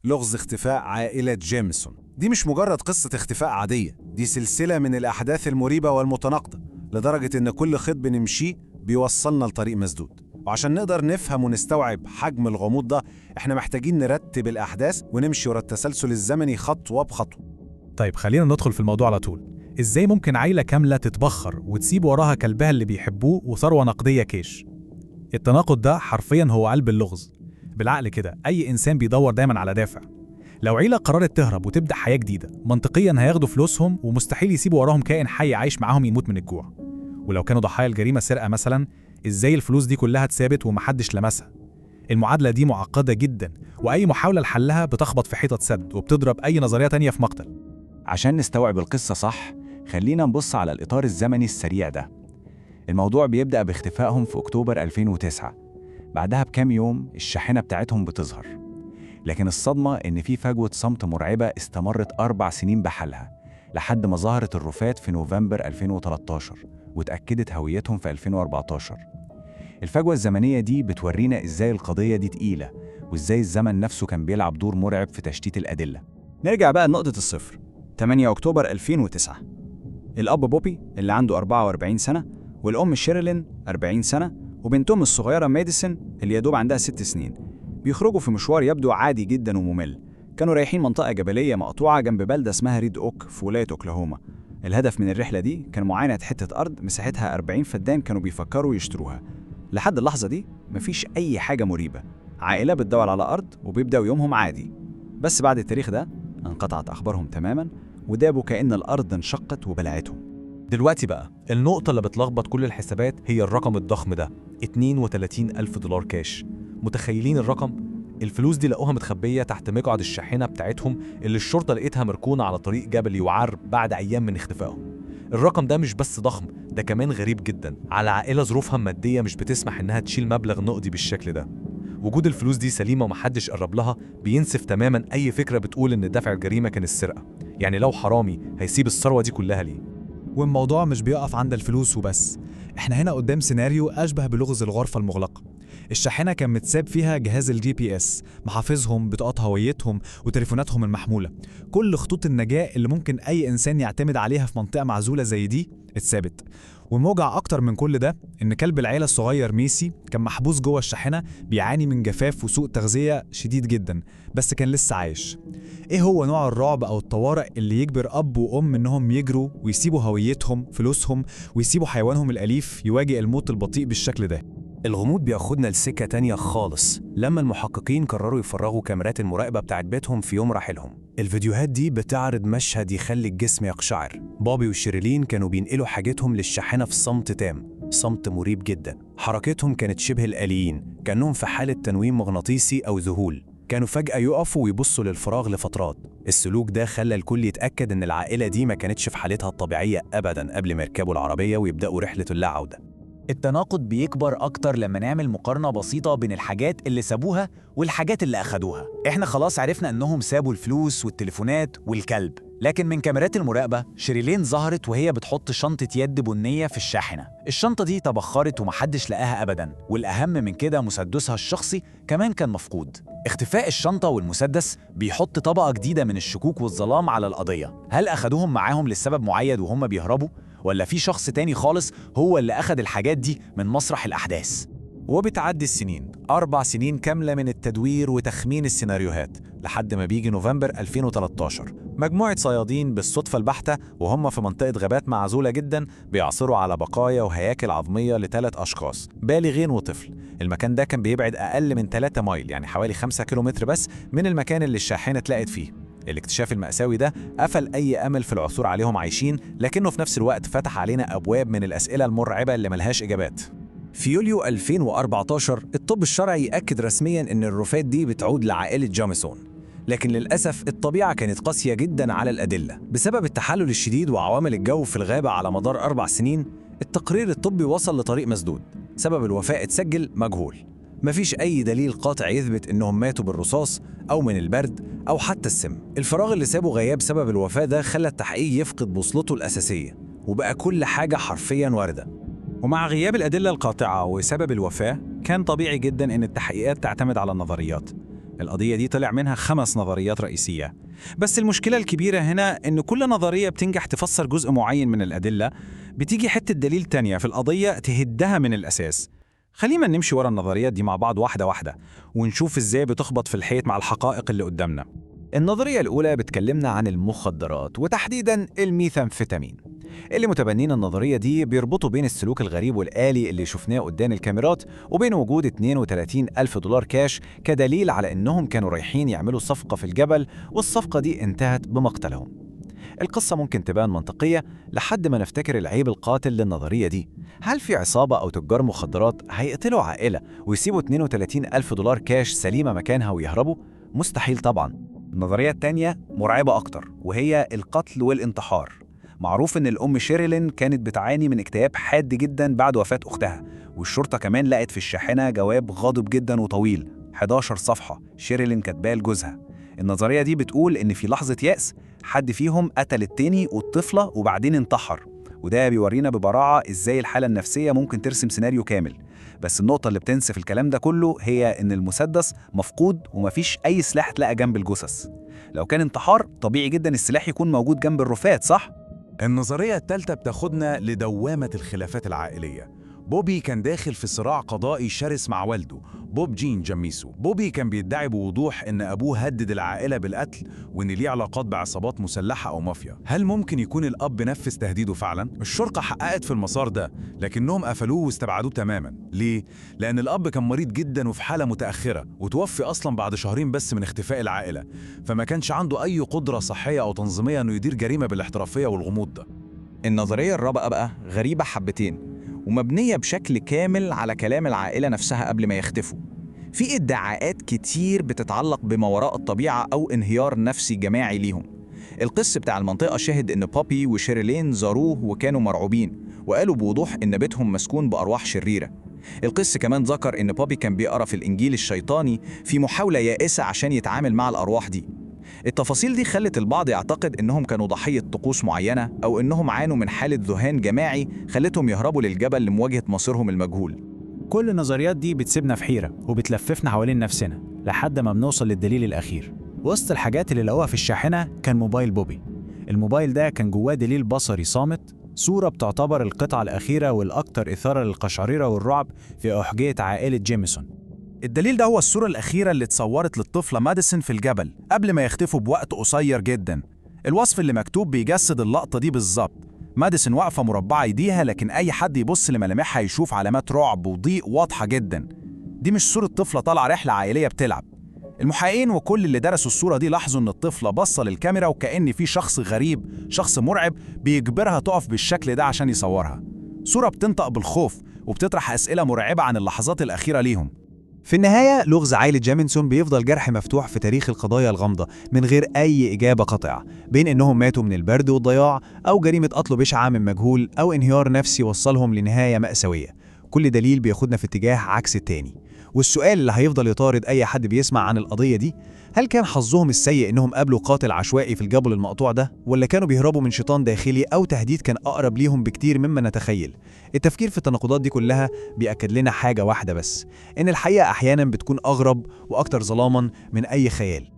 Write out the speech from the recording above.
لغز اختفاء عائلة جيمسون. دي مش مجرد قصة اختفاء عادية، دي سلسلة من الأحداث المريبة والمتناقضة، لدرجة إن كل خيط بنمشيه بيوصلنا لطريق مسدود. وعشان نقدر نفهم ونستوعب حجم الغموض ده، احنا محتاجين نرتب الأحداث ونمشي ورا التسلسل الزمني خطوة بخطوة. طيب خلينا ندخل في الموضوع على طول. ازاي ممكن عيلة كاملة تتبخر وتسيب وراها كلبها اللي بيحبوه وثروة نقدية كاش؟ التناقض ده حرفيا هو قلب اللغز. بالعقل كده أي إنسان بيدور دايما على دافع. لو عيلة قررت تهرب وتبدأ حياة جديدة، منطقيا هياخدوا فلوسهم ومستحيل يسيبوا وراهم كائن حي عايش معاهم يموت من الجوع. ولو كانوا ضحايا الجريمة سرقة مثلا، ازاي الفلوس دي كلها اتسابت ومحدش لمسها؟ المعادلة دي معقدة جدا، وأي محاولة لحلها بتخبط في حيطة سد وبتضرب أي نظرية تانية في مقتل. عشان نستوعب القصة صح، خلينا نبص على الإطار الزمني السريع ده. الموضوع بيبدأ باختفائهم في أكتوبر 2009. بعدها بكام يوم الشاحنة بتاعتهم بتظهر. لكن الصدمة إن في فجوة صمت مرعبة استمرت 4 سنين بحالها، لحد ما ظهرت الرفات في نوفمبر 2013 وتأكدت هويتهم في 2014. الفجوة الزمنية دي بتورينا إزاي القضية دي تقيلة، وإزاي الزمن نفسه كان بيلعب دور مرعب في تشتيت الأدلة. نرجع بقى لنقطة الصفر، 8 أكتوبر 2009. الأب بوبي اللي عنده 44 سنة، والأم شيرلين 40 سنة، وبنتهم الصغيرة ماديسون اللي يدوب عندها 6 سنين، بيخرجوا في مشوار يبدو عادي جدا وممل. كانوا رايحين منطقة جبلية مقطوعة جنب بلدة اسمها ريد أوك في ولاية أوكلاهوما. الهدف من الرحلة دي كان معاينة حتة أرض مساحتها 40 فدان كانوا بيفكروا يشتروها. لحد اللحظة دي مفيش أي حاجة مريبة، عائلة بتدور على أرض وبيبدأوا يومهم عادي. بس بعد التاريخ ده انقطعت أخبارهم تماما، ودابوا كأن الأرض انشقت وبلعتهم. دلوقتي بقى النقطة اللي بتلخبط كل الحسابات هي الرقم الضخم ده، 32 ألف دولار كاش. متخيلين الرقم؟ الفلوس دي لقوها متخبية تحت مقعد الشاحنة بتاعتهم اللي الشرطة لقيتها مركونة على طريق جبل يوعر بعد أيام من اختفائهم. الرقم ده مش بس ضخم، ده كمان غريب جدا على عائلة ظروفها المادية مش بتسمح إنها تشيل مبلغ نقدي بالشكل ده. وجود الفلوس دي سليمة ومحدش قرب لها بينسف تماما أي فكرة بتقول إن دافع الجريمة كان السرقة. يعني لو حرامي هيسيب الثروة دي كلها ليه؟ والموضوع مش بيقف عند الفلوس وبس، احنا هنا قدام سيناريو أشبه بلغز الغرفة المغلقة. الشاحنة كان متساب فيها جهاز ال GPS، محافظهم، بطاقات هويتهم وتليفوناتهم المحمولة. كل خطوط النجاة اللي ممكن أي إنسان يعتمد عليها في منطقة معزولة زي دي اتسابت. والموجع أكتر من كل ده إن كلب العيلة الصغير ميسي كان محبوس جوه الشاحنة، بيعاني من جفاف وسوء تغذية شديد جدا، بس كان لسه عايش. إيه هو نوع الرعب أو الطوارئ اللي يجبر أب وأم إنهم يجروا ويسيبوا هويتهم، فلوسهم، ويسيبوا حيوانهم الأليف يواجه الموت البطيء بالشكل ده؟ الغموض بياخدنا لسكة تانية خالص لما المحققين قرروا يفرغوا كاميرات المراقبة بتاعت بيتهم في يوم رحيلهم. الفيديوهات دي بتعرض مشهد يخلي الجسم يقشعر. بابي وشيرلين كانوا بينقلوا حاجتهم للشاحنة في صمت تام، صمت مريب جدا. حركتهم كانت شبه الآليين، كأنهم في حالة تنويم مغناطيسي أو ذهول. كانوا فجأة يقفوا ويبصوا للفراغ لفترات. السلوك ده خلى الكل يتأكد إن العائلة دي ما كانتش في حالتها الطبيعية أبداً قبل ما يركبوا العربية ويبدأوا رحلة اللاعودة. التناقض بيكبر أكتر لما نعمل مقارنة بسيطة بين الحاجات اللي سابوها والحاجات اللي أخدوها. إحنا خلاص عرفنا إنهم سابوا الفلوس والتليفونات والكلب، لكن من كاميرات المراقبة شيريلين ظهرت وهي بتحط شنطة يد بنية في الشاحنة. الشنطة دي تبخرت ومحدش لقاها أبداً، والأهم من كده مسدسها الشخصي كمان كان مفقود. اختفاء الشنطة والمسدس بيحط طبقة جديدة من الشكوك والظلام على القضية. هل أخدوهم معاهم لسبب معين وهم بيهربوا؟ ولا في شخص تاني خالص هو اللي أخد الحاجات دي من مسرح الأحداث؟ وبتعدي السنين، 4 سنين كاملة من التدوير وتخمين السيناريوهات، لحد ما بيجي نوفمبر 2013. مجموعة صيادين بالصدفة البحتة وهم في منطقة غابات معزولة جدا بيعثروا على بقايا وهياكل عظمية ل3 أشخاص، بالغين وطفل. المكان ده كان بيبعد أقل من 3 مايل، يعني حوالي 5 كيلومتر بس من المكان اللي الشاحنة اتلاقت فيه. الاكتشاف المأساوي ده قفل أي أمل في العثور عليهم عايشين، لكنه في نفس الوقت فتح علينا أبواب من الأسئلة المرعبة اللي ملهاش إجابات. في يوليو 2014 الطب الشرعي أكد رسمياً إن الرفات دي بتعود لعائلة جاميسون، لكن للأسف الطبيعة كانت قاسية جداً على الأدلة. بسبب التحلل الشديد وعوامل الجو في الغابة على مدار 4 سنين، التقرير الطبي وصل لطريق مسدود. سبب الوفاة اتسجل مجهول، مفيش أي دليل قاطع يثبت إنهم ماتوا بالرصاص أو من البرد أو حتى السم. الفراغ اللي سابه غياب سبب الوفاة ده خلى التحقيق يفقد بوصلته الأساسية، وبقى كل حاجة حرفياً واردة. ومع غياب الأدلة القاطعة وسبب الوفاة، كان طبيعي جدا إن التحقيقات تعتمد على النظريات. القضية دي طلع منها 5 نظريات رئيسية، بس المشكلة الكبيرة هنا إن كل نظرية بتنجح تفسر جزء معين من الأدلة، بتيجي حتة دليل تانية في القضية تهدها من الأساس. خلينا نمشي ورا النظريات دي مع بعض واحدة واحدة ونشوف إزاي بتخبط في الحيط مع الحقائق اللي قدامنا. النظرية الأولى بتكلمنا عن المخدرات وتحديداً الميثامفيتامين. اللي متبنين النظرية دي بيربطوا بين السلوك الغريب والآلي اللي شفناه قدام الكاميرات وبين وجود 32 ألف دولار كاش كدليل على إنهم كانوا رايحين يعملوا صفقة في الجبل، والصفقة دي انتهت بمقتلهم. القصة ممكن تبان منطقية لحد ما نفتكر العيب القاتل للنظرية دي. هل في عصابة أو تجار مخدرات هيقتلوا عائلة ويسيبوا 32 ألف دولار كاش سليمة مكانها ويهربوا؟ مستحيل طبعاً. النظرية التانية مرعبة أكتر، وهي القتل والانتحار. معروف إن الأم شيريلين كانت بتعاني من اكتئاب حاد جدا بعد وفاة أختها، والشرطة كمان لقت في الشاحنة جواب غاضب جدا وطويل 11 صفحة شيريلين كاتباه لجوزها. النظرية دي بتقول إن في لحظة يأس حد فيهم قتل التاني والطفلة وبعدين انتحر، وده بيورينا ببراعة إزاي الحالة النفسية ممكن ترسم سيناريو كامل. بس النقطة اللي بتنسف الكلام ده كله هي إن المسدس مفقود ومفيش أي سلاح اتلقى جنب الجثث. لو كان انتحار طبيعي جدا السلاح يكون موجود جنب الرفات، صح؟ النظرية الثالثة بتاخدنا لدوامة الخلافات العائلية. بوبي كان داخل في صراع قضائي شرس مع والده بوب جين جاميسو. بوبي كان بيدعي بوضوح إن أبوه هدد العائلة بالقتل وإن ليه علاقات بعصابات مسلحة أو مافيا. هل ممكن يكون الأب نفذ تهديده فعلا؟ الشرطة حققت في المسار ده، لكنهم قفلوه واستبعدوه تماما. ليه؟ لأن الأب كان مريض جدا وفي حالة متأخرة، وتوفي أصلا بعد شهرين بس من اختفاء العائلة، فما كانش عنده أي قدرة صحية أو تنظيمية إنه يدير جريمة بالاحترافية والغموض ده. النظرية الرابعة بقى غريبة حبتين، ومبنية بشكل كامل على كلام العائلة نفسها قبل ما يختفوا. في ادعاءات كتير بتتعلق بما وراء الطبيعة أو انهيار نفسي جماعي ليهم. القس بتاع المنطقة شهد إن بابي وشيريلين زاروه وكانوا مرعوبين، وقالوا بوضوح إن بيتهم مسكون بأرواح شريرة. القس كمان ذكر إن بابي كان بيقرأ في الإنجيل الشيطاني في محاولة يائسة عشان يتعامل مع الأرواح دي. التفاصيل دي خلت البعض يعتقد إنهم كانوا ضحية طقوس معينة، أو إنهم عانوا من حالة ذهان جماعي خلتهم يهربوا للجبل لمواجهة مصيرهم المجهول. كل النظريات دي بتسيبنا في حيرة وبتلففنا حوالين نفسنا لحد ما بنوصل للدليل الأخير. وسط الحاجات اللي لقوها في الشاحنة كان موبايل بوبي. الموبايل ده كان جواه دليل بصري صامت، صورة بتعتبر القطعة الأخيرة والأكثر إثارة للقشعريرة والرعب في أحجية عائلة جيميسون. الدليل ده هو الصورة الأخيرة اللي اتصورت للطفلة ماديسون في الجبل قبل ما يختفوا بوقت قصير جدا. الوصف اللي مكتوب بيجسد اللقطة دي بالظبط. ماديسون واقفة مربعة ايديها، لكن أي حد يبص لملامحها يشوف علامات رعب وضيق واضحة جدا. دي مش صورة طفلة طالعة رحلة عائلية بتلعب. المحققين وكل اللي درسوا الصورة دي لاحظوا إن الطفلة باصة للكاميرا وكأن في شخص غريب، شخص مرعب بيجبرها تقف بالشكل ده عشان يصورها. صورة بتنطق بالخوف وبتطرح أسئلة مرعبة عن اللحظات الأخيرة ليهم. في النهاية لغز عائلة جيميسون بيفضل جرح مفتوح في تاريخ القضايا الغامضة من غير أي إجابة قاطعة، بين إنهم ماتوا من البرد والضياع، أو جريمة قتل بشعة من مجهول، أو انهيار نفسي وصلهم لنهاية مأساوية. كل دليل بياخدنا في اتجاه عكس التاني. والسؤال اللي هيفضل يطارد أي حد بيسمع عن القضية دي، هل كان حظهم السيء إنهم قابلوا قاتل عشوائي في الجبل المقطوع ده، ولا كانوا بيهربوا من شيطان داخلي أو تهديد كان أقرب ليهم بكتير مما نتخيل؟ التفكير في التناقضات دي كلها بيأكد لنا حاجة واحدة بس، إن الحقيقة أحيانا بتكون أغرب وأكتر ظلاما من أي خيال.